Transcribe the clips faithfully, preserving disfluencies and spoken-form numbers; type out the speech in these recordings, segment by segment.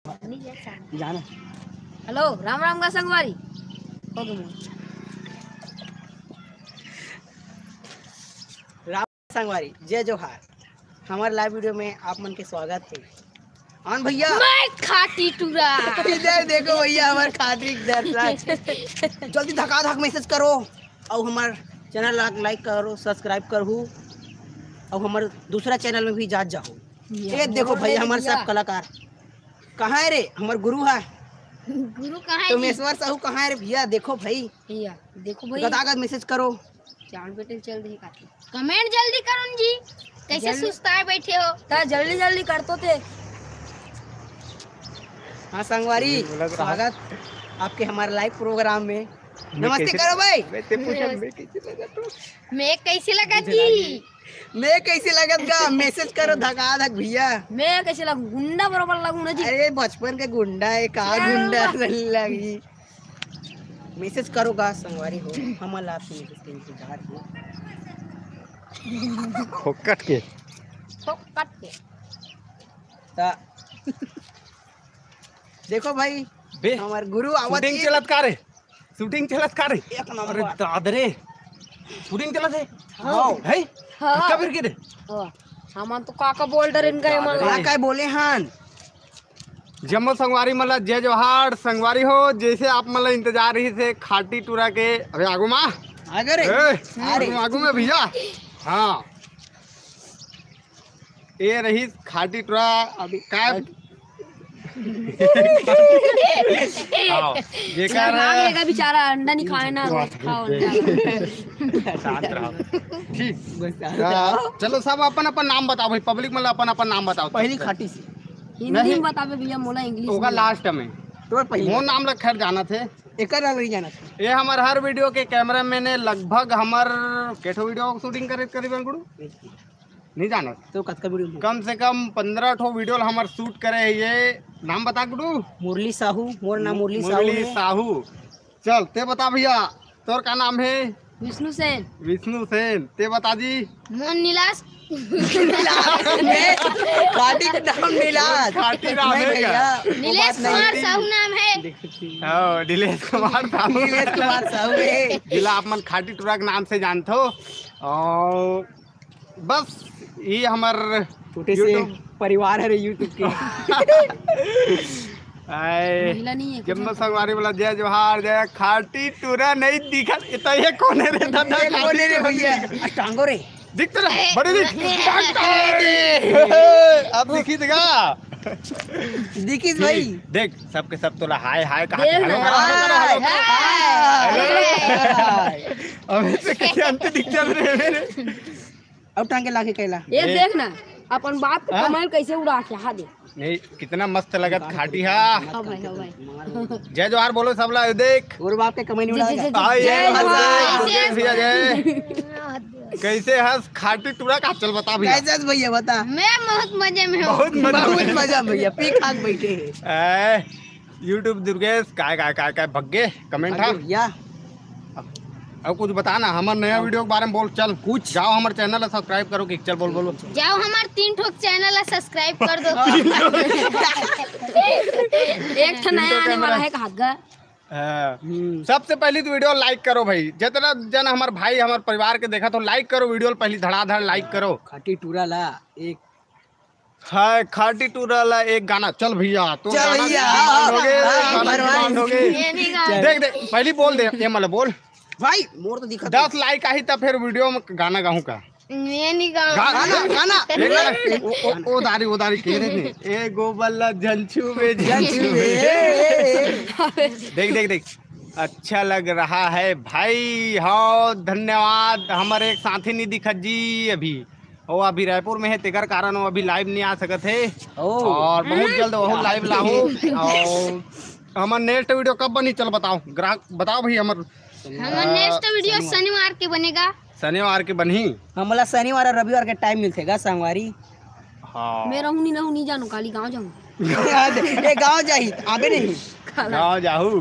जाना। हेलो, राम राम गा संगवारी। हो गे मोर। राम संगवारी, जय जोहार। हमर लाइव वीडियो में आप मन के स्वागत हे। अन भैया, मैं खाटी टूरा। इधर देखो भैया, हमर खाटी दर्शक। जल्दी धका धक मैसेज करो, अउ हमर चैनल ला लाइक करो, सब्सक्राइब करहू, अउ हमर दूसरा चैनल में भी जात जाहू। ये देखो भैया, हमर सब कलाकार। कहाँ है रे हमर गुरु है? गुरु कहाँ है जी? तोमेश्वर साहू कहाँ है रे भैया? देखो भाई। भैया, देखो भाई। गदागद मैसेज करो। चांद बेटे चल दे काटी। कमेंट जल्दी करो न जी, कैसे जल्दी। सुस्ताए बैठे हो? ता जल्दी जल्दी कर तो थे। हाँ संगवारी, बोला तो स्वागत आपके हमारे लाइव प्रोग्राम में। मैं नमस्ते कैसे, करो भाई। मैं ते पूछा, मैं कैसे लगा तो? मैं कैसे लगा जी? मैं कैसे लगत गा? मैसेज करो धका धक भैया। मैं कैसे लगू? गुंडा बरोबर लगू ना जी। अरे बचपन के गुंडा है, का हाँ। गुंडा लगी? मैसेज करो गा संगवारी हो, हमन ला आपके मैसेज के इंतजार हो। फोकट के। फोकट के। ता देखो भाई, बे, हमार गुरु आवत शूटिंग ही। चलत का रे? शूटिंग चलत का रे? एक नंबर। अरे दाद रे, शूटिंग चलत हे? हाँ। है? हाँ। कब के रे? हाँ। हमन तो का का बोल डरे इनका, हमन ला। का बोले हन? जम्मो संगवारी मन ला जय जोहार। संगवारी हो, जैसे आप मन ला इंतजार रहिस हे खाटी टूरा के, अबे आगू मा। आगे रे। ए, अरे। आगू, आगू में भैया। हाँ। ये रहिस खाटी टूरा, अभी का? आओ, जेकर भाग लेगा बेचारा, अंडा नहीं खाए ना, रोज खाओ अंडा। शांत रहो। ठीक। बस शांत आ, रहो। चलो सब अपन अपन नाम बताओ भाई, पब्लिक मन ला अपन अपन नाम बताओ। पहली खाटी से। हिंदी नहीं। में बताबे भैया, मोला इंग्लिश ओकर में। लास्ट में। तोर पहली। मोर नाम ला खैर जानत हे। एकर नाम नहीं जानत हे। ये हमर हर वीडियो के कैमरामैन हे, लगभग हमर केठो वीडियो शूटिंग करे करीबन गुरु? नहीं जानत। तो कतका वीडियो? कम से कम पंद्रह ठो वीडियो ला हमर शूट करे हे ये। नाम बता गुरु। मुरली साहू, मोर नाम मुरली साहू मुरली हे। साहू। चल, ते बता भैया, तोर का नाम हे? विष्णु सेन। विष्णु सेन। ते बता जी। मोर नीलाश। नीलाश ने, खाटी के नाम नीलाश। खाटी नाम मैं हे भैया, का? वो नीलेश बात नहीं। कुमार साहू नाम हे। हाँ, नीलेश कुमार साहू। नीलेश कुमार साहू हे। जिला आप मन खाटी टूरा के नाम से जानथो। और बस, ये हमर छोटे से YouTube परिवार हे रे YouTube के। आए, महिला नहीं है, कुछ जम्मो नहीं। संगवारी वाला जय जोहार, जय खाटी टूरा नहीं दिखत, इतना ये कौन हे रे दादा? ये कौन हे रे भैया? टांगो रे। दिख तो रहा, बड़े दिख। टांगो रे। अब दिखी देगा। दिखिस भाई। देख, सबके सब तोला हाय हाय कहा देख हेलो ना। करा, हेलो करा, हेलो करा। हाय, हाय। अबे से कैसे अंत दिख चल रहे हैं मेरे? अब टांगे लाके कैला। ये ए- देख ना, अपन बाप के हाँ? कमाई कैसे उड़ा के, हाँ दे। नहीं, कितना मस्त लगत खाटी हा। हाँ भाई, हाँ भाई। जय जोहार बोलो सबला, ये देख। और बाप के कमाई नहीं उड़ा। आए, जय आए, जोहार। आए, भैया जय। कैसे हस खाटी टूरा का? चल बता भैया। कैसे हस भैया बता। मैं बहुत मजे में हूँ। बहुत मजा बहुत मजा भैया, पी खा के बैठे हैं। ए, YouTube दुर्गेश, काय, काय, काय, काय, भग्गे, कमेंट हा? भैया। अब कुछ बता ना, हमर नया वीडियो के बारे में बोल, चल। कुछ? जाओ हमर चैनल ला सब्सक्राइब करो, कि चल बोल, बोल, बोल। जाओ हमर तीन ठो चैनल ला सब्सक्राइब कर दो। एक ठो नया आने वाला है, कहा गा। हाँ। हम्म। सबसे पहली तो वीडियो लाइक करो भाई, जितना जन हमर भाई, हमर परिवार के देखा तो लाइक करो वीडियो, पहली धड़ाधड़ लाइक करो। खाटी टूरा ला एक हाय खाटी टूरा ला एक गाना, चल भैया, तो चल गाना भैया, की डिमांड हो गए, हाँ, गाना की भरवाई। डिमांड हो गए। ये नहीं गाना। देख, देख, पहली बोल दे, ये मतलब बोल। भाई, मोर तो दिखत दस लाइक आही तब फिर वीडियो में गाना गाऊं का? ये नहीं गाना। गाना, गाना। एक गाना। ओ, ओ, ओ दारी, ओ दारी, कह रहे थे। ए गोबल्ला झंझू में, झंझू में। देख, देख, देख। अच्छा लग रहा है भाई। हाँ, धन्यवाद। हमर एक साथी नहीं दिखत जी अभी। वो अभी रायपुर में है, तेकर कारण वो अभी लाइव नहीं आ सकत है। ओ। और बहुत जल्द वो लाइव लाहू। और हमर नेक्स्ट वीडियो कब बनी, चल बताओ, ग्राहक बताओ भाई। हमर हमर नेक्स्ट वीडियो शनिवार। शनिवार के बनेगा। शनिवार के बनही। हमला शनिवार और रविवार के टाइम मिलथे गा संगवारी। हाँ। मैं रहूं नहीं रहूं नहीं जानू, काली गांव जाऊं। ए गांव जाही, आबे नहीं। गांव जाहू।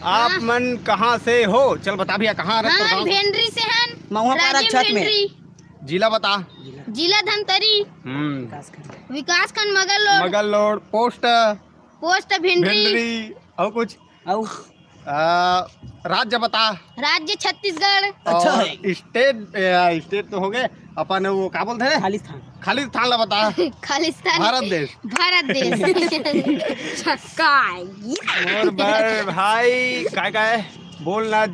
आप हाँ। मन कहाँ से हो? चल बता भैया, कहाँ रहते हो? हाँ, गाँव? भेंडरी से हन। महुआ पारा राजेंद्र छत में। भेंडरी। जिला बता। जिला धमतरी। हम्म। विकासखंड Magal road. Magal road, post. Post Bhindri. Bhindri. अउ कुछ? अउ? आ, राज्य बता। राज्य छत्तीसगढ़। अच्छा। अउ स्टेट, ए, स्टेट तो हो गए, अपन वो का बोलते हैं? खालिस्तान। खालिस्तान ला बता। खालिस्तान। भारत देश। भारत देश। छक्का। मोर बर भाई, काय काय? बोल ना,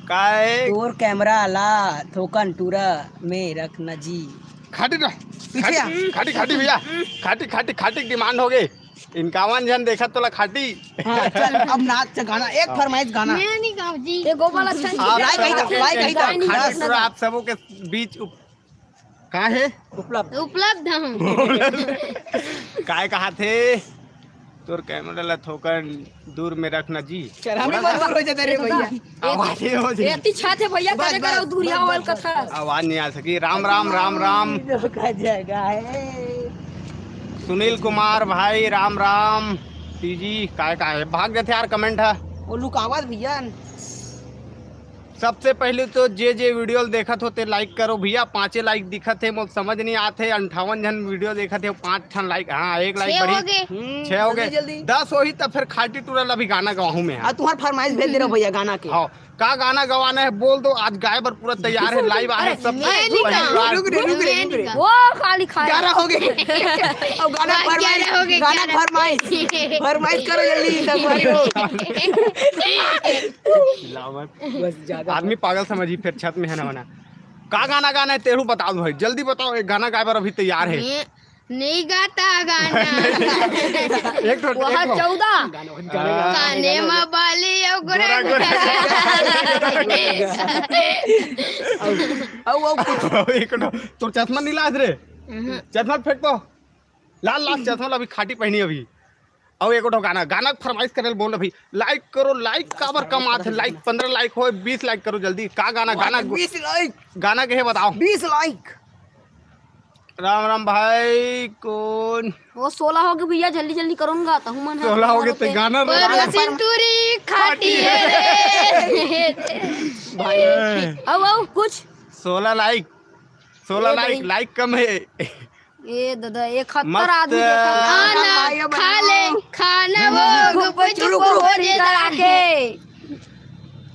काय? तोर कैमरा ला थोकन टूरा में रखना जी। खाटी ना, पीछे आ। खाटी, खाटी, खाटी भैया, खाटी, खाटी, खाटी डिमांड हो गई। इनकावन झन देखत तोला खाटी। हाँ, चल, अब नाच से गाना, एक फरमाइश गाना। मैं नहीं गाऊँ जी। ये गोपाल अच्छा नहीं आप गाय कही था, गाय कही था। खास तौर आप सबों के बीच उप-, का है? उपलब्ध। उपलब्ध हम। काय कहा थे? तोर कैमरा ला थोकन दूर में रखना जी। चल, हमें बहुत दूर हो जाता रे भैया। आवाज ही हो जी। एती छाते भैया, बस, करे बस, करो दूरिया बस, वाल बस, कथा। बस। आवाज नहीं आ सकी। राम, राम, राम, राम। धोखा जगह है। सुनील कुमार भाई, राम, राम। टीजी, काय, काय है? भाग जाते यार, कमेंट है। वो लुकावत भैया। सबसे पहले तो जे जे वीडियो ल देखत हो ते लाइक करो भैया, पांचे लाइक दिखत हे, मोर समझ नहीं आत हे, अंठावन झन वीडियो देखत हे, पांच ठन लाइक, हाँ, एक लाइक छह बढ़ी, हो गए। हम्म, छह हो गए, जल्दी, जल्दी। दस होही त फिर खाटी टूरा ला भी गाना गवाहूं मैं। आ, तुम्हार फरमाइश भेज दे रहो भैया गाना के। हाँ, का गाना गवाना है बोल दो, आज गाए बर पूरा तैयार है, लाइव आ रहे सब। मैं नहीं गाऊँ। रुक रे, रुक रे, मैं रुक रे। नहीं गाऊँ। वो खाली खाए। ग्यारह हो गए। अब गाना वाह, फरमाइश, ग्यारह हो गए, गाना ग्यारह। फरमाइश, फरमाइश करो जल्दी, सब भाई हो। बस ज्यादा आदमी पागल समझी, फिर छत में है ना होना। का गाना गाना है तेरू बता दो भाई, जल्दी बताओ, एक गाना गाए बर अभी तैयार है। ये नहीं गाता गाना। एक ठो, वह एक ठो। चौदह। गाना, गाना, गाना। काने में बाली और गोरा गोरा गोरा। गोरा। अउ, अउ, अउ कुछ। एक ठो, तोर चश्मा नहीं लाज रे। हम्म। चश्मा फेंक तो। लाल लाल चश्मा ला अभी खाटी पहनी अभी। अउ एको ठो गाना, गाना के फरमाइश करे ल बोल अभी। लाइक करो, लाइक काबर कम आत हे? लाइक पंद्रह लाइक होए, बीस लाइक करो जल्दी। का गाना, गाना, बीस लाइक। गाना के हे बताओ। बीस लाइक। राम राम भाई, कौन? वो सोलह हो गए भैया, जल्दी जल्दी करो ना, तहु मन है। सोलह हो गए तो गाना रे। पर सिंदूरी खाटी है रे। भाई। ए। अउ, अउ, कुछ? सोलह लाइक, सोलह ए लाइक, भाई। लाइक कम है। ए दादा, इकहत्तर मस्त। आदमी देखा। खाना भाई, खा ले, खाना वो गुप्प चुप हो जा के।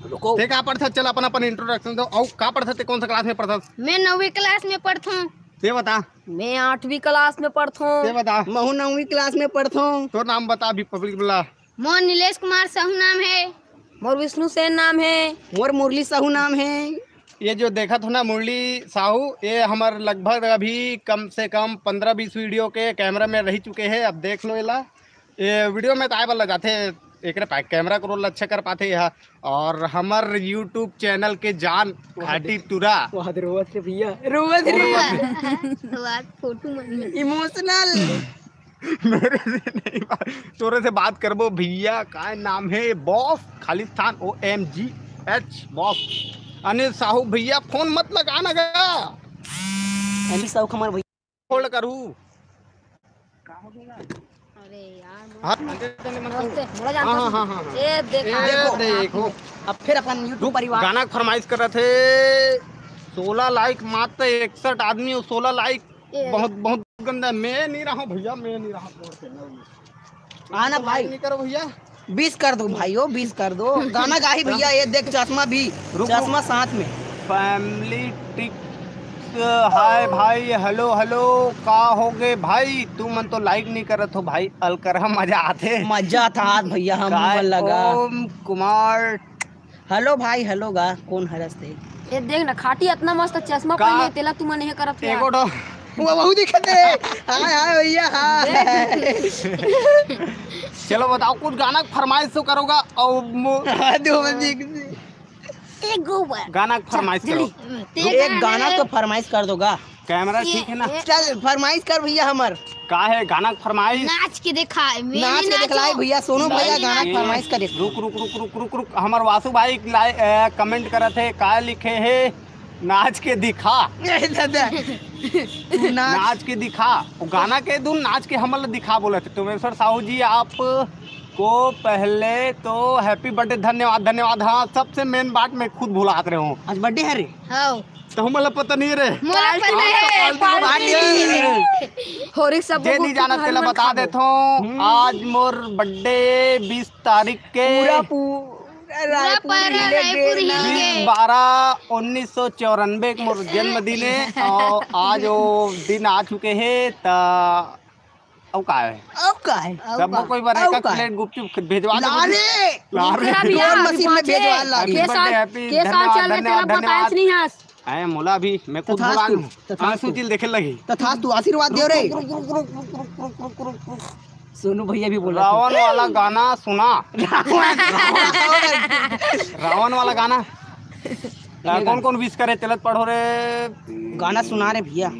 रुको। ते का पढ़थस? चल, अपन, अपन इंट्रोडक्शन दो। अउ का पढ़थस? ते कौन सा क्लास में पढ़थस? मैं नौवीं क्लास में पढ़थूं। ते बता। मैं आठवीं क्लास में पढ़थूं। ते बता। महू नौवीं क्लास में पढ़थूं। तोर नाम बता अभी पब्लिक बुला। मोर नीलेश कुमार साहू नाम है। मोर विष्णु सेन नाम है। मोर मुरली साहू नाम है। ये जो देखत हो ना मुरली साहू, ये हमर लगभग अभी कम से कम पंद्रह बीस वीडियो के कैमरा में रह चुके हैं। अब देख लो एला, ये वीडियो में तो आए वाला जाथे, एकरे पा-, कैमरा के रोल अच्छा कर पाथे यह। और हमर YouTube चैनल के जान वाह खाटी दे। टूरा। वाह दे, रोवत रे भैया, रोवत रे। वाह, फोटो मन। इमोशनल। मेरे से नहीं बात, तोरे से बात करबो भैया। का नाम है? Boss Khalistan, O M G H boss. Anil Sahu भैया, फोन मत लगाना गा। अनिल साहू खमर भैया। फोन करू। अरे यार, हाँ, नमस्ते। मोला जानता हाँ, हूँ। हाँ, हाँ, हाँ। ये देखा। ए, देखो, देखो। अब फिर अपन YouTube रुक, परिवार। गाना के फरमाइश कर रहे थे। सोलह लाइक, मात्र इकसठ आदमी और सोलह लाइक। ए। बहुत, बहुत गंदा। मैं नहीं रहा भैया, मैं नहीं रहा। हाँ ना भाई। नहीं करो भैया। बीस कर दो भाई, ओ बीस कर दो। गाना गाही भैया, ये देख चश्मा भी, रुक, रुक। चश्मा साथ में। फैमिली टिक्स, हाय भाई, हेलो, हेलो, का हो गए भाई? तू मन तो लाइक नहीं करत हो भाई, अलकरहा मजा आथे। मजा था आज भैया, हम काय मन लगा। ओम कुमार। हेलो भाई, हेलो गा, कौन हरस थे? ये देख ना, खाटी इतना मस्त चश्मा का? पहने, तेला तू मन ये करत हो एगो यार। ठो वो वहू दिखत हे। हाय, हाय, भैया, हाय। चलो बताओ, कुछ गाना के फरमाइश तो करोगा? और मो- हाँ, दो बजे एक गो बार। गाना के फरमाइश करो। जल्दी। एक गाना तो फरमाइश कर दो गा। कैमरा ये, ठीक है ना? ये चल, फरमाइश कर भैया हमर। का है गाना के फरमाइश? नाच के दिखा, मैं नाच के नाचो। दिखलाई भैया, सोनू भैया नाच गाना के के। फरमाइश करे। रुक, रुक, रुक, रुक, रुक, रुक। हमर वासु भाई लाइ-, ए, कमेंट करत हे, का लिखे हे? नाच के दिखा। ए, दादा। नाच। नाच के दिखा। वो गाना के धुन, नाच के हमन ला दिखा बोलत हे। तोमेश्वर साहू जी, आप को पहले तो हैप्पी बर्थडे, धन्यवाद, धन्यवाद। हाँ, सबसे मेन बात मैं खुद भुलात रहे हूँ। आज बर्थडे है रे? हाँ। तो हमला पता नहीं रे। मोला पता है। पार्टी। होरी सब जे नहीं जाना तेला बता देथो। आज मोर बर्थडे बीस तारीख के। पूरा पूरा रायपुर हिले गे। बीस बारह उन्नीस सौ चौरानबे के मोर जन्मदिन है और आज वो दिन आ चुके हैं। त अउ का है? अउ का है? सबको कोई बार एक प्लेट गुपचुप भेजवा दे। लारे। लारे। तोर मशीन में भेजवा ला। Happy birthday, happy, धन्यवाद, धन्यवाद, धन्यवाद। हैं, मोला भी, मैं खुद तथास्तु, बोला हूँ। तथास्तु। आंसू चिल देखे लगी। तथास्तु, आशीर्वाद दियो रे। रुक, रुक, रुक। सोनू भैया भी बोला था। रावण वाला गाना सुना। रावण, रावण। रावण वाला गाना। आ, कौन कौन विश करे, चलत पढ़ो रे। गाना सुना रे भैया।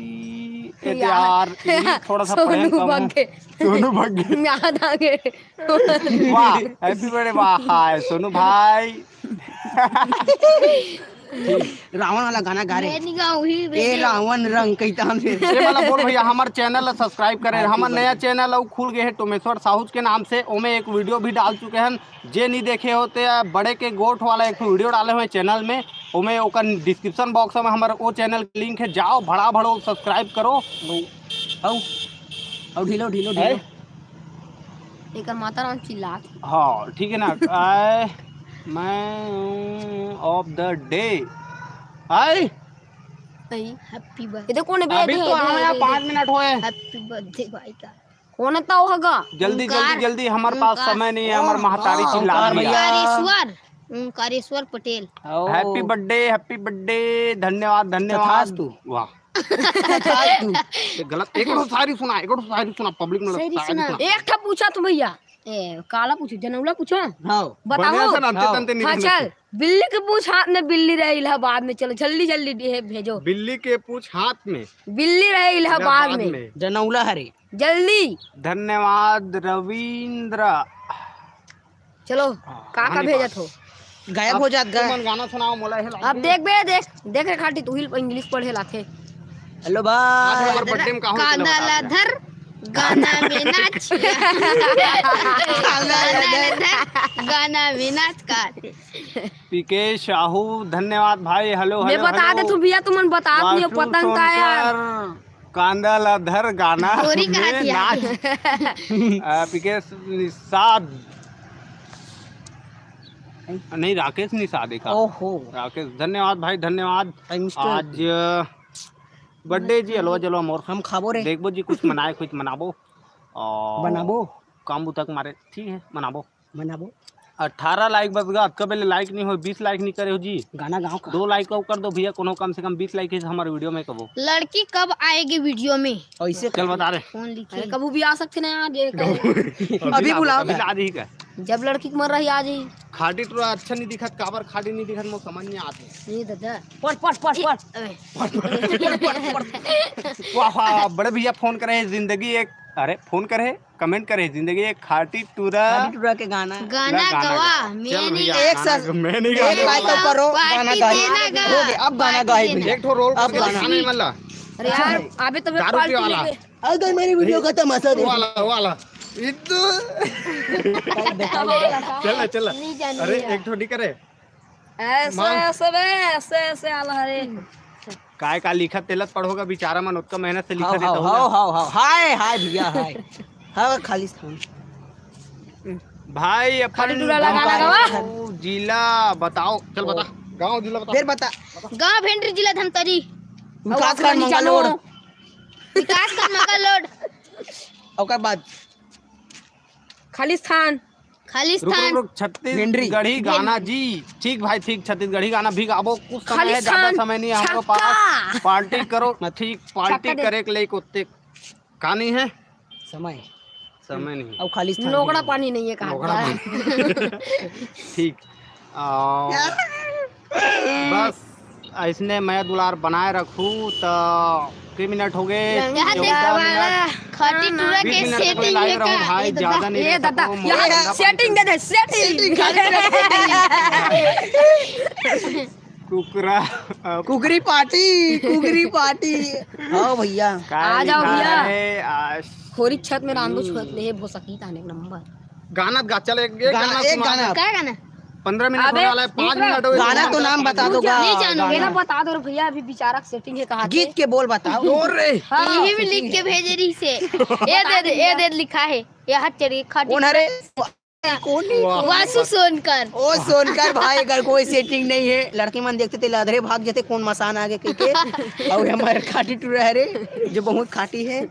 ए यार, यार, ये थोड़ा सा पढ़े सोनू कम। भाग गए। सोनू भाग गए। याद आ गए। वाह, हैप्पी बर्थडे, वाह, हाय, सोनू भाई। रावण वाला गाना गा रे। मैं नहीं गाऊँ, ही ए भेजे। रावण रंग कहिता हम फिर। ये वाला बोल भैया, हमार चैनल ला सब्सक्राइब करे, हमार नया चैनल अउ खुल गए है टोमेश्वर साहू के नाम से, ओमे एक वीडियो भी डाल चुके हैं, जे नहीं देखे हो ते बड़े के गोठ वाला एक ठो वीडियो डाले हुए चैनल में, ओमे ओकर डिस्क्रिप्शन बॉक्स में हमार वो चैनल के लिंक है, जाओ भड़ा भड़ो सब्सक्राइब करो। अउ, अउ ढीलो, ढीलो, ढीलो। है? एकर माता राम चिल्लात। हाँ, ठीक है ना। I, मैं of the day। आई। नहीं, हैप्पी बर्थडे। ये देखो ने अभी तो आया, पाँच मिनट होए। हैप्पी बर्थडे भाई का। कौन था वो हगा? जल्दी, जल्दी, जल्दी, हमारे पास समय नहीं है, हमारे महतारी चिल्ला रही है। Omkareshwar, Omkareshwar Patel. Happy birthday, happy birthday, धन्यवाद, धन्यवाद। तथास्तु। वाह। तथास्तु। ये गलत, एक और शायरी सुना, एक और शायरी सुना, पब्लिक में शायरी शायरी सुना। सुना। एक ठा पूछा तू भैया। ए, काला पूछो, जनौला पूछो। हाँ। बताओ। बढ़िया से ना, अंते हाँ। तंते नहीं हाँ, लिखने चल। से। बिल्ली के पूछ हाथ में, बिल्ली रहे इलाहाबाद में। चलो, जल्दी, जल्दी डे-, भेजो। बिल्ली के पूछ हाथ में। बिल्ली रहे इलाहाबाद इलाहाबाद में। में। जनौला हरे। जल्दी। धन्यवाद, रविंद्र। चलो, हाँ, का, का कहानी भेजत पाठ। हो? गायब अब हो जात गा। तुमन गाना सुनाओ, मोला हे अब लागे। देख बे, देख, देख रे खाटी, तू ही इंग्लिश पढ़े लाथे। हेलो भाई। आज हमारे बर्थडे में का होई, चलो कांदा बता ला दे। धर, गाना में नाच। कांदा ला धर, गाना में नाच कर। पीके साहू, धन्यवाद भाई। हेलो, मैं हेलो, बता हेलो। देथूं भैया, तुमन बता दियो वासु पतंग का यार। सोनकर, कांदा ला धर गाना गोरी कहा में दिया। नाच। आ, पीके निषाद। नहीं, राकेश निषाद एक। ओहो। राकेश, धन्यवाद भाई, धन्यवाद। Thanks to आज बर्थडे जी, हलवा जलवा मोर। हम खाबो रे। देखबो जी, कुछ मनाए, कुछ मनाबो। और बनाबो। काम बुता के मारे, ठीक है, मनाबो। बनाबो। अठारह लाइक बस गा, अतका बेले लाइक नहीं हो, बीस लाइक नहीं करे हो जी। गाना गाओ का? दो लाइक और कर दो भैया, कोनो कम से कम बीस लाइक है हमारे वीडियो में कबो। लड़की कब आएगी वीडियो में? ऐसे चल बता रे। कौन लिखे? अरे कबू भी आ सकते ना यार, ये कहो। अभी अभी बुलाओ। अभी ला दी का? जब लड़की के मन रही आ जाई। खाटी टूरा अच्छा नहीं दिखत, काबर खाटी नहीं दिखत, मोर समझ नहीं आते। ये दादा। पढ़, पढ़, पढ़, पढ़। अबे। वाह, वाह, बड़े भैया फोन करे, जिंदगी एक, अरे फोन करे, कमेंट करे, जिंदगी एक खाटी टूरा। खाटी टूरा के गाना। गाना गाना गवा, गा। मैं चल नहीं भैया, गा। एक गाना साथ गा, मैं नहीं एक गाना लाइक गा। तो करो, गाना पार्टी गा। देना गा। हो गया, अब गाना गा ही पार्टी भैया। देना। एक ठो रोल अब कर गाना। गाना ही वाला। अरे यार, अबे तो मैं दारू पार्टी पीने वाला। लेके अब तो मेरी वीडियो खत्म, हंसा दे। वाला, वाला। इतु। चल, चल। नहीं जानी अरे, यार। एक ठो नहीं करे। ऐसे, मांग। ऐसे बे, ऐसे, ऐसे आला हरे। काय का लिखत तेलत पढ़ोगा बेचारा मन, ओतका मेहनत से लिखत हाव, है तो हाव, होगा। हाव, हाव, हाव। हाय, हाय भैया, हाय। हाँ, खालिस्तान। भाई, अपन खाली टूरा लगा गाँव, लगा। जिला बताओ। चल बता, गाँव जिला बता। फिर बता। गाँव भेंडरी, जिला धमतरी। विकास खंड मंगल रोड। विकास खंड मंगल रोड। ओकर बाद खालिस्तान। खालिस्तान। रुक, रुक, रुक, छत्तीसगढ़ी भेंडरी। गाना जी। ठीक भाई, ठीक, छत्तीसगढ़ी गाना भी गाबो। कुछ समय है, ज्यादा समय नहीं है हमरे पास। छक्का। पार्टी करो, ठीक, पार्टी छक्का दे। करे के लिए कुत्ते का नहीं है? समय। समय नहीं। अब खालिस्तान नोकड़ा भी पानी नहीं है, कहा नोकड़ा था। पानी। ठीक। आ, बस। अइसने मया दुलार बनाए रखू, त के मिनट हो गए? यहाँ देख, चौदह मिनट। खाटी टूरा के बीस मिनट तक मैं setting live रहूँ भाई, ज्यादा नहीं रह सकूँ, मोबाइल यहाँ ठंडा पड़ setting दे दे, setting। कुकरा, कुकरी पार्टी, कुकरी पार्टी। हाँ भैया। आ जाओ भैया। खोरी छत में रांधो छत ले, भोसकी ताने नंबर। गाना गा, चल एक, एक गाना, गाना एक सुना। गाना। क्या गाना? पंद्रह मिनट होने वाला है, पाँच मिनट हो गए। गाना तो नाम बता दो, नहीं जानू। मेरा बता दो रे भैया, अभी बेचारा सेटिंग है कहाँ से? गीत के बोल बताओ। और रे। हाँ। यही में लिख के भेजे रही से। ये दे दे, ये दे लिखा है। ये हाथ चढ़िए, खाटी। कौन है रे? कौन? वाह। वासु सोनकर। ओ सोनकर भाई, अगर कोई सेटिंग नहीं है, लड़की मन देखते थे, लदरे भाग जाते, कौन मसान आगे करके। और हमारे खाटी टूरा है रे, जो बहुत खाटी है।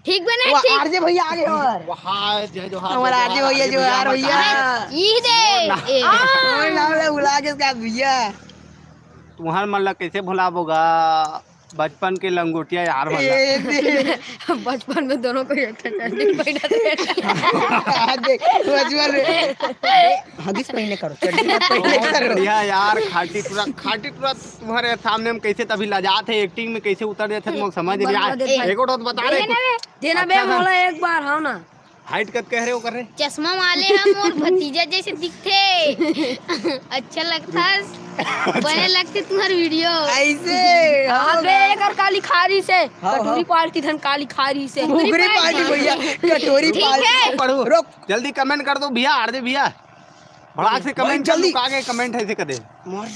ठीक बने, वो ठीक। आरजे भैया आगे हमार। वाह, जय जोहार, हमारा जय आरजे जोहार, भैया, आरजे जो भैया, यार भैया। ई दे। ए। और नाम ले बुला के इसका भैया। तुम्हार मन ला कैसे भुलाबोगा? बचपन के लंगोटिया यार मन ला। ए, दे। बचपन में दोनों को एक ठे चड्डी पहना थे। देख, बचपन में। हगिस पहने करो, चड्डी मत पहने बहुत करो। बढ़िया यार, खाटी टूरा, खाटी टूरा तुम्हारे सामने हम कैसे तभी लजात है, एक्टिंग में कैसे उतर जाते हैं, तुम समझ नहीं आए। बता दे भाई। एक और बात बता रहे देना कुछ। बे, देना बे, अच्छा था। मोला एक बार, हाँ ना। हाइट कत कह रहे हो कर रहे? चश्मा वाले हम और भतीजा जैसे दिखते। अच्छा लगता है, बने लगते तुम्हारे वीडियो। ऐसे, हाँ हाँ बे, बे। एक और काली खारी से, हाँ, कटोरी हाँ। पार्टी धन काली खारी से। भुगरी पार्टी भैया, कटोरी ठीक पार्टी। है। पढ़ो। रोक। जल्दी कमेंट कर दो भैया, आरजे भैया। भड़ाक से भाई, कमेंट कर जल्दी। दो, आगे कमेंट है इसे कर दे। मार।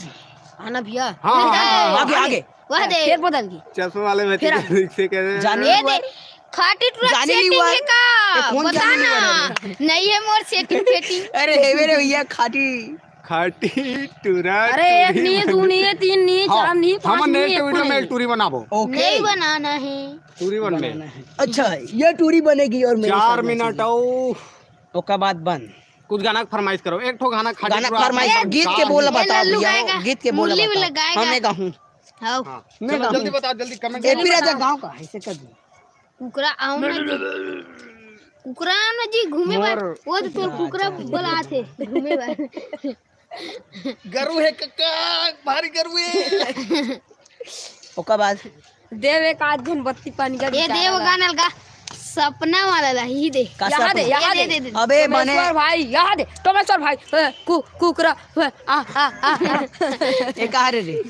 आना भैया। हाँ, हाँ, हाँ, हाँ। आगे, आगे। वह दे। फिर बदल गई। चश्मे वाले में फिर आ- से कह रहे हैं। जाने ये वाले दे। खाटी टूरा जाने सेटिंग वाले। है का? ये कौन बता जाने ना। वाले? नहीं है मोर सेटिंग फेटिंग। अरे हे मेरे भैया खाटी। खाटी टूरा अरे एक टूरी नहीं है, बन- दू नहीं है, तीन नहीं है, हाँ, चार नहीं है, पाँच हमन नहीं नेक्स्ट है, वीडियो में कोई एक टूरी बनाबो। ओके। नहीं बनाना है। टूरी बन में। बनाना है। अच्छा, ये टूरी बनेगी और मेरे चार साथ मिनट नाचेगी। आओ। ओका बाद बंद। कुछ गाना के फरमाइश करो, एक ठो गाना खाटी गाना टूरा फरमाइश, आप गीत के गाओ। बोल ये बताओ लल्लू भैया, गाएगा। गीत के बोल मुरली बताओ। वाला गाएगा। हाँ, मैं गाऊँ। हाँ। हाँ। मैं चलो, गाऊँ। जल्दी बताओ, जल्दी कमेंट एपी करो। राजा गाँव का है, इसे कर दो। कुकरा आओ ना जी। कुकरा आओ ना जी, घूमे बार। मोर वो तो तोर कुकरा बोला थे, घूमे बार। गरु है कक्का, भारी गरु है। ओकर बाद देव एक आध घन बत्ती पानी का ये बेचारा देव ला। गाना लगा, सपना वाला ला, ही दे। का यहाँ दे, सपना? यहाँ ये दे, दे, दे, दे। अबे मने टोमेश्वर भाई, यहाँ दे, टोमेश्वर भाई, ए, कु-, कुकरा, ए, आ, आ, आ, आ। ये कहाँ रे रे?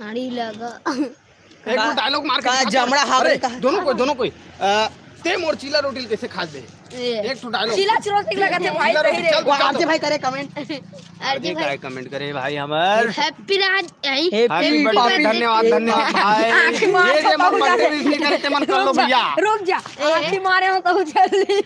आड़ी लगा। एक ठो का, डायलॉग मार के का दिखा दे। जमड़ा हाथ अरे, में का? दोनों कोई, दोनों कोई। अ, ते मोर चीला रोटी ल कैसे खा दे? ए। एक ठो डायलॉग। चीला रोटी लगा थे भाई, चीला सही रोटी, रे। चल, वो चल। आरजे भाई करे कमेंट। आरजे आरजे भाई। करे कमेंट करे भाई हमर। हैप्पी राज, आई, हैप्पी हैप्पी बर्थडे, बर्थडे। धन्यवाद, धन्यवाद भाई। आंखी मार ये के जे मन बहुत बर्थडे ज्यादा। विश नहीं करे ते मन कर लो रुक जा, भैया। रुक जा। ए। आंखी मारे हो तो जल्दी।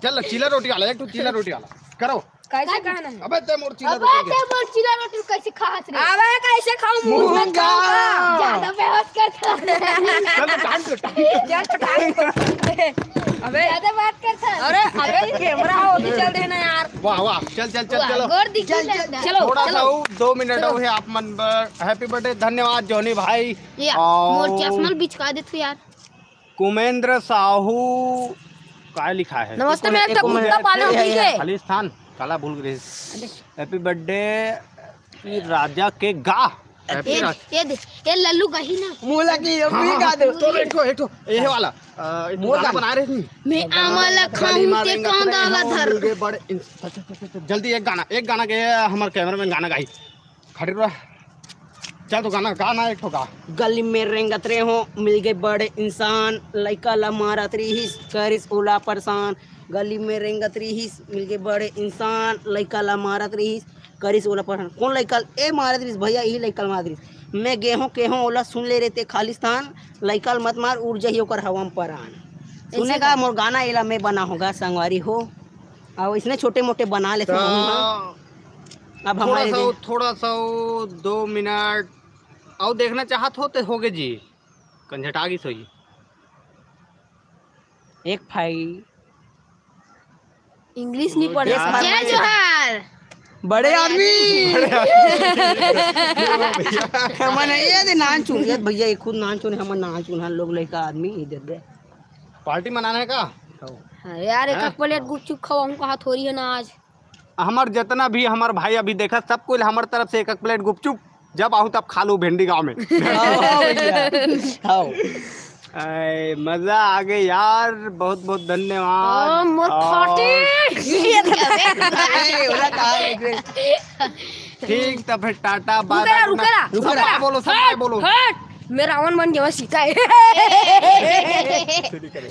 चल, चीला रोटी वाला, एक ठो चीला रोटी वाला। करो। कैसे कहना है? अबे ते मोर चीला अबे रोटी ते के। मोर चीला रोटी कैसे खात रे? अबे कैसे खाऊं? मुंह मुंह में में खाऊंगा। खाऊंगा। ज्यादा बेहोश कर दे। चल, टांग दो, टांग दो। चल, टांग दो। अबे ज्यादा बात कर था। अरे, अबे कैमरा हो भी चल देना यार। वाह, वाह, चल, चल, चल, वाह, चलो। गोर दिखी चल, चल, लगता। चलो, थोड़ा सा चलो। हो, दो मिनट चलो। हो है आप मन बर-, हैप्पी बर्थडे, धन्यवाद जॉनी भाई। ये और मोर चश्मा बिचका दे तू यार। कुमेंद्र साहू का लिखा है? नमस्ते, मैं एक तो कुत्ता पाले हूँ, ठीक है? खालिस्तान, काला भूल गए। हैप्पी बर्थडे राजा के गा। ये, ये दे, ये लल्लू का ही ना। मोला की ये भी गा दो। तो एक ठो, एक ठो, ये वाला। अ, एक ठो मोर गाना गाना। बना रहे थे। मैं आमा ला खाऊं ते कांदा ला धर। मिल गए बड़े इन-, जल्दी एक गाना, एक गाना के हमर कैमरा मैन गाना गाई। खड़े रह। चल तो गाना, गाना एक ठो गा। गली में रेंगत रे हो, मिल गए बड़े इंसान, लइका ला मारत रिहिस, करिस ओला परेशान। गली में रेंगत रिहिस, मिल गए बड़े इंसान, लइका ला मारत रिहिस, करिस ओला परेशान। कौन लइका ए मारत रिहिस भैया? यही लइका ला मारत रिहिस। मैं गेहूं केहूं ओला सुन ले रहते खालिस्तान, लइका ला मत मार, उड़ जाही ओकर हवा में परान। सुने का मोर गाना एला मैं बना होगा संगवारी हो। अब इसने छोटे मोटे बना लेते हैं हम, हाँ। अब थोड़ा हमारे सा, दे- थोड़ा सा वो दो मिनट और देखना चाहत हो तो होगे जी, कंझटा की सोई। एक भाई इंग्लिश नहीं पढ़े। जय जोहार। बड़े आदमी। हमन ये दे नान चुन, ये भैया ये खुद नान चुन, हमन नान चुन, हम लोग लइका आदमी इधर दे। पार्टी मनाना है का? अरे यार, एक हाँ? एक प्लेट गुपचुप खवाऊं कहा थोड़ी है ना आज। हमर जितना भी हमर भाई अभी देखा, सब कोई हमर तरफ से एक एक प्लेट गुपचुप, जब आहू तब खा लू भेंडी गांव में। हाँ, भैया। हाँ। आए, मजा आ गए यार, बहुत बहुत धन्यवाद। ओ, मोर और खाटी। ये तो क्या है? ए, ओला कहा है, एक बेर। ठीक, तो फिर टाटा, बाय रुकेला, बाय, रुकेला, सब रुकेला। बाय बोलो, सब बाय हट, बोलो। हट, मैं रावण बन गया, मैं सीता है। चलिए, करें।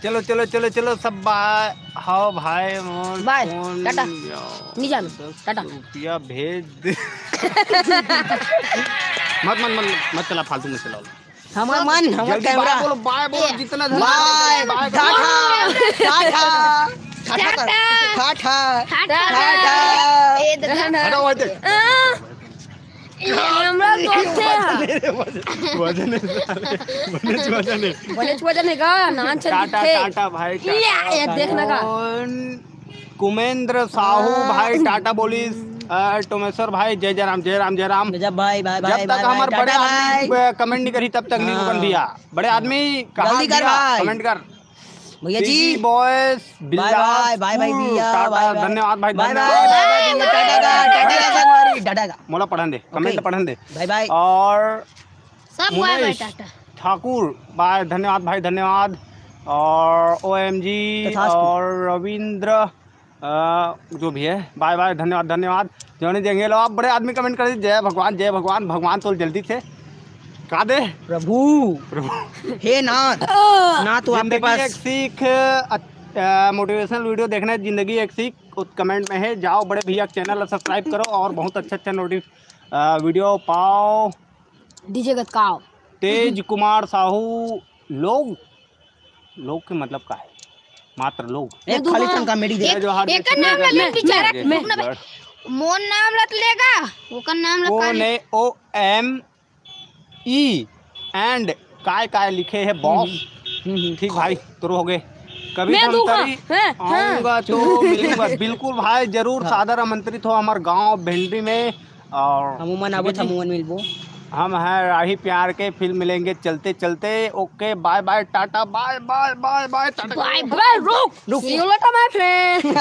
चलो, चलो, चलो, चलो, सब बाय। हाँ भाई, मोर bye, फोन टाटा। नहीं जाना, दस टाटा। रुपया भेज दे। मत, मत, मत, मत चला, फालतू में चलाओ। हमर मन, हमर जल्दी camera। Bye बोलो, bye बोलो, ए, जितना जल्दी bye, bye बोलो। टाटा, टाटा, टाटा, टाटा। टाटा, टाटा। टाटा। ए, दादा। हटाओ, हटाओ। आ, ये हमरा दोस्त है। वजन है, वजन है, वजन है। बनेच वजन है का? नान चल टाटा, दिखथे। टाटा भाई, टाटा। ये, ये देखना का। कौन? कुमेंद्र साहू हाँ। भाई टाटा बोलिस, अ, टोमेश्वर भाई जय जय राम, जय राम, जय राम। जय भाई, भाई, जब भाई, तक भाई, हमर टाटा बड़े आदमी, भाई। अ, comment नहीं करी तब तक नहीं हाँ। रुकन भैया। बड़े आदमी कहाँ जल्दी कर भैया? भाई। Comment कर। भैया जी। टीवी बॉयज, भाई, भाई, भाई, भाई, बिलासपुर, भैया, टाटा, भाई, भाई। धन्यवाद भाई, भाई, धन्यवाद। भाई, भाई, भैया, टाटा का, टाटा का संगवारी, टाटा का। मोला पढ़न दे, comment OK। पढ़न दे। भाई, भाई। और सब bye, bye, उमेश टाटा। ठाकुर, bye, धन्यवाद भाई, धन्यवाद। और ओएमजी तथास्तु। और रविंद्र, अ, जो भी है, bye bye, धन्यवाद, धन्यवाद। जॉनी देंगे लो, आप बड़े आदमी comment कर दीजिए, "जय भगवान, जय भगवान, भगवान तो जल्दी से का दे।" प्रभु। प्रभु। हे नाथ, ना तो आपके जिंदगी पास एक सीख, अ, अ, motivational video देखना है, जिंदगी एक सीख, उस comment में है, जाओ बड़े भैया channel subscribe करो और बहुत अच्छा अच्छा नोटिस, अ, video पाओ। डीजे गतकाओ। तेज कुमार साहू, लोग, लोग के मतलब का है? मात्र लोग। एक खाली सन comedy दे। जय जोहार, एकर नाम ला ले, बेचारा, रुक ना बे। मोर नाम ला तो लेगा, ओकर नाम ला का ले? ओ एम ई and काय काय लिखे है बॉस। हम्म, हम्म। ठीक भाई, तोरो हो गए। कभी मैं दूंगा। धमतरी हैं, हैं। आऊंगा तो मिलूंगा। बिल्कुल भाई, जरूर हाँ। सादर आमंत्रित हो हमार गांव भेंडी में। और हमू मन आबो, ठीक है जी। हमू मन मिलबो। हम हैं राही प्यार के, फिर मिलेंगे चलते चलते। OK, bye bye, Tata, bye bye, bye bye, Tata. Bye bye, रुक। रुक। See you later, my friend।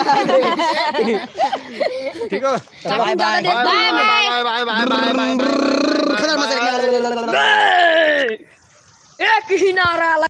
ठीक हो? चलो, bye bye। Bye bye। Bye bye, bye bye, bye bye, bye bye, bye bye। खतरनाक मजाक। एक ही नारा